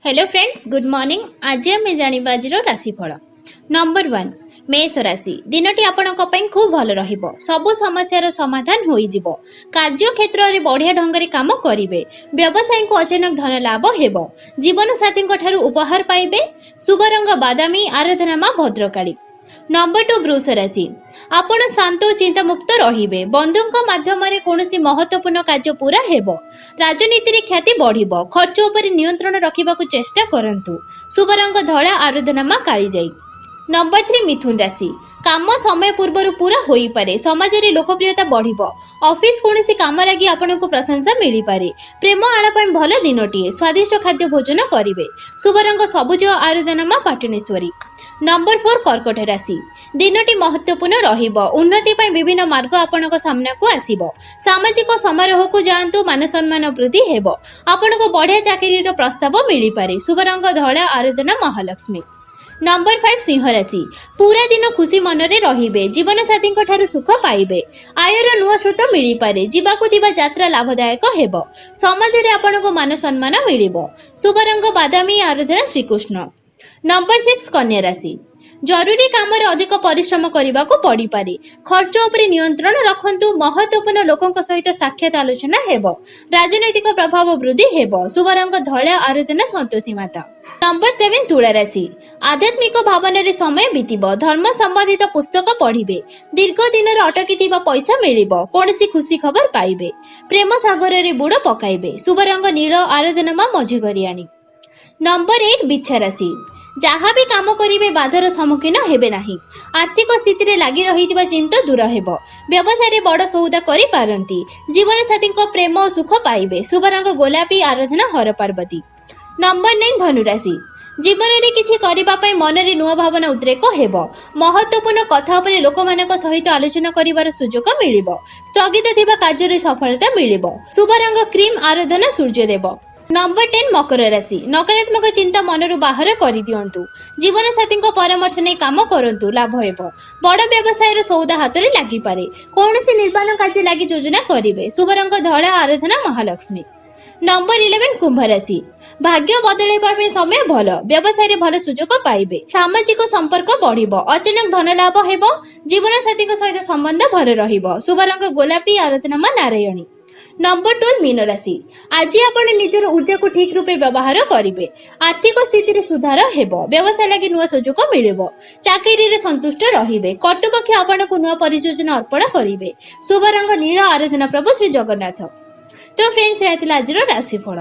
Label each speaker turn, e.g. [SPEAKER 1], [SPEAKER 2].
[SPEAKER 1] Hello friends, good morning. ଆଜି ଆମେ ଜାଣିବା ଆଜିର ରାଶିଫଳ। ନମ୍ବର 1, ମେଷ ରାଶି। ଦିନଟି ଆପଣଙ୍କ ପାଇଁ ଖୁବ୍ ଭଲ ରହିବ। ସବୁ ସମସ୍ୟାର ସମାଧାନ ହୋଇଯିବ। କାର୍ଯ୍ୟକ୍ଷେତ୍ରରେ ବଢିଆ ଢଙ୍ଗରେ କାମ କରିବେ। ବ୍ୟବସାୟୀଙ୍କୁ ଅଚାନକ ଧନ ଲାଭ ହେବ। ଜୀବନ ସାଥୀଙ୍କ ଠାରୁ ଉପହାର ପାଇବେ। ଶୁଭ ରଙ୍ଗ ବାଦାମୀ, ଆରାଧନା ମା ଭଦ୍ରକାଳୀ। ନମ୍ବର 2, ବୃଷ ରାଶି। ଆପଣ ଶାନ୍ତ ଓ ଚିନ୍ତାମୁକ୍ତ ରହିବେ। ବନ୍ଧୁଙ୍କ ମାଧ୍ୟମରେ କୌଣସି ମହତ୍ୱପୂର୍ଣ୍ଣ କାର୍ଯ୍ୟ ପୁରା ହେବ। ରାଜନୀତିରେ ଖ୍ୟାତି ବଢିବ। ଖର୍ଚ୍ଚ ଉପରେ ନିୟନ୍ତ୍ରଣ ରଖିବାକୁ ଚେଷ୍ଟା କରନ୍ତୁ। ଶୁଭ ରଙ୍ଗ ଧଳା, ଆରାଧନା ମା କାଳିଜାଇ। ନମ୍ବର 3, ମିଥୁନ ରାଶି। କାମ ସମୟ ପୂର୍ବରୁ ପୁରା ହୋଇପାରେ। ସମାଜରେ ଲୋକପ୍ରିୟତା ବଢିବ। ଅଫିସ କୌଣସି କାମ ଲାଗି ଆପଣଙ୍କୁ ପ୍ରଶଂସା ମିଳିପାରେ। ପ୍ରେମ ଆଳାପ ପାଇଁ ଭଲ ଦିନଟିଏ। ସ୍ୱାଦିଷ୍ଟ ଖାଦ୍ୟ ଭୋଜନ କରିବେ। ଶୁଭ ରଙ୍ଗ ସବୁଜ, ଆରାଧନା ମା ପାଟଣେଶ୍ୱରୀ। ନମ୍ବର 4, କର୍କଟ ରାଶି। ଦିନଟି ମହତ୍ୱପୂର୍ଣ୍ଣ ରହିବ। ଉନ୍ନତି ପାଇଁ ବିଭିନ୍ନ ମାର୍ଗ ଆପଣଙ୍କ ସାମ୍ନାକୁ ଆସିବ। ସାମାଜିକ ସମାରୋହକୁ ଯାଆନ୍ତୁ, ମାନ ସମ୍ମାନ ବୃଦ୍ଧି ହେବ। ଆପଣଙ୍କୁ ବଢିଆ ଚାକିରିର ପ୍ରସ୍ତାବ ମିଳିପାରେ। ଶୁଭ ରଙ୍ଗ ଧଳା, ଆରାଧନା ମହାଲକ୍ଷ୍ମୀ। ନମ୍ବର 5, ସିଂହ ରାଶି। ପୁରା ଦିନ ଖୁସି ମନରେ ରହିବେ। ଜୀବନସାଥୀଙ୍କ ଠାରୁ ସୁଖ ପାଇବେ। ଆୟର ନୂଆ ସ୍ରୋତ ମିଳିପାରେ। ଯିବାକୁ ଥିବା ଯାତ୍ରା ଲାଭଦାୟକ ହେବ। ସମାଜରେ ଆପଣଙ୍କୁ ମାନ ସମ୍ମାନ ମିଳିବ। ଶୁଭ ରଙ୍ଗ ବାଦାମୀ, ଆରାଧନା ଶ୍ରୀକୃଷ୍ଣ। ନମ୍ବର 6, କନ୍ୟା ରାଶି। ଜରୁରୀ କାମରେ ଅଧିକ ପରିଶ୍ରମ କରିବାକୁ ପଡ଼ିପାରେ। ଖର୍ଚ୍ଚ ଉପରେ ନିୟନ୍ତ୍ରଣ ରଖନ୍ତୁ। ମହତ୍ୱପୂର୍ଣ୍ଣ ଲୋକଙ୍କ ସହିତ ସାକ୍ଷାତ ଆଲୋଚନା ହେବ। ରାଜନୈତିକ ପ୍ରଭାବ ବୃଦ୍ଧି ହେବ। ଶୁଭ ରଙ୍ଗ ଧଳା, ଆରାଧନା ସନ୍ତୋଷୀ ମାତା। ନମ୍ବର 7, ତୁଳା ରାଶି। ଆଧ୍ୟାତ୍ମିକ ଭାବନାରେ ସମୟ ବିତିବ। ଧର୍ମ ସମ୍ବନ୍ଧିତ ପୁସ୍ତକ ପଢିବେ। ଦୀର୍ଘ ଦିନରେ ଅଟକିଥିବା ପଇସା ମିଳିବ। କୌଣସି ଖୁସି ଖବର ପାଇବେ। ପ୍ରେମ ସାଗରରେ ବୁଡ ପକାଇବେ। ଶୁଭ ରଙ୍ଗ ନୀଳ, ଆରାଧନା ମା ମଝିଘରିଆଣୀ। ନମ୍ବର 8, ବିଛା ରାଶି। ଯାହା ବି କାମ କରିବେ, ବାଧାର ସମ୍ମୁଖୀନ ହେବେ ନାହିଁ। ଆର୍ଥିକ ସ୍ଥିତିରେ ଲାଗି ରହିଥିବା ଚିନ୍ତା ଦୂର ହେବ। ବ୍ୟବସାୟରେ ବଡ ସଉଦା କରିପାରନ୍ତି। ଜୀବନସାଥୀଙ୍କ ପ୍ରେମ ଓ ସୁଖ ପାଇବେ। ଶୁଭ ରଙ୍ଗ ଗୋଲାପୀ, ଆରାଧନା ହର ପାର୍ବତୀ। ନମ୍ବର 9, ଧନୁରାଶି। ଜୀବନରେ କିଛି କରିବା ପାଇଁ ମନରେ ନୂଆ ଭାବନା ଉଦ୍ରେକ ହେବ। ମହତ୍ୱପୂର୍ଣ୍ଣ କଥା ଉପରେ ଲୋକମାନଙ୍କ ସହିତ ଆଲୋଚନା କରିବାର ସୁଯୋଗ ମିଳିବ। ସ୍ଥଗିତ ଥିବା କାର୍ଯ୍ୟରେ ସଫଳତା ମିଳିବ। ଶୁଭ ରଙ୍ଗ କ୍ରିମ୍, ଆରାଧନା ସୂର୍ଯ୍ୟଦେବ। ନମ୍ବର 10, ମକର ରାଶି। ନକାରାତ୍ମକ ଚିନ୍ତା ମନରୁ ବାହାର କରିଦିଅନ୍ତୁ। ଜୀବନସାଥୀଙ୍କ ପରାମର୍ଶ ନେଇ କାମ କରନ୍ତୁ, ଲାଭ ହେବ। ବଡ ବ୍ୟବସାୟର ସଉଦା ହାତରେ ଲାଗିପାରେ। କୌଣସି ନିର୍ମାଣ କାର୍ଯ୍ୟ ଲାଗି ଯୋଜନା କରିବେ। ଶୁଭ ରଙ୍ଗ ଧଳା, ଆରାଧନା ମହାଲକ୍ଷ୍ମୀ। ନମ୍ବର 11, କୁମ୍ଭ ରାଶି। ଭାଗ୍ୟ ବଦଳାଇବା ପାଇଁ ସମୟ ଭଲ। ବ୍ୟବସାୟରେ ଭଲ ସୁଯୋଗ ପାଇବେ। ସାମାଜିକ ସମ୍ପର୍କ ବଢିବ। ଅଚାନକ ଧନ ଲାଭ ହେବ। ଜୀବନସାଥୀଙ୍କ ସହିତ ସମ୍ବନ୍ଧ ଭଲ ରହିବ। ଶୁଭ ରଙ୍ଗ ଗୋଲାପୀ, ଆରାଧନା ମା ନାରାୟଣୀ। ନମ୍ବର 12, ମୀନ ରାଶି। ଆଜି ଆପଣ ନିଜର ଉର୍ଜାକୁ ଠିକ ରୂପେ ବ୍ୟବହାର କରିବେ। ଆର୍ଥିକ ସ୍ଥିତିରେ ସୁଧାର ହେବ। ବ୍ୟବସାୟ ଲାଗି ନୂଆ ସୁଯୋଗ ମିଳିବ। ଚାକିରିରେ ସନ୍ତୁଷ୍ଟ ରହିବେ। କର୍ତ୍ତୃପକ୍ଷ ଆପଣଙ୍କୁ ନୂଆ ପରିଯୋଜନା ଅର୍ପଣ କରିବେ। ଶୁଭ ରଙ୍ଗ ନୀଳ, ଆରାଧନା ପ୍ରଭୁ ଶ୍ରୀ ଜଗନ୍ନାଥ। ତ ଫ୍ରେଣ୍ଡସ୍, ଏହା ଥିଲା ଆଜିର ରାଶିଫଳ।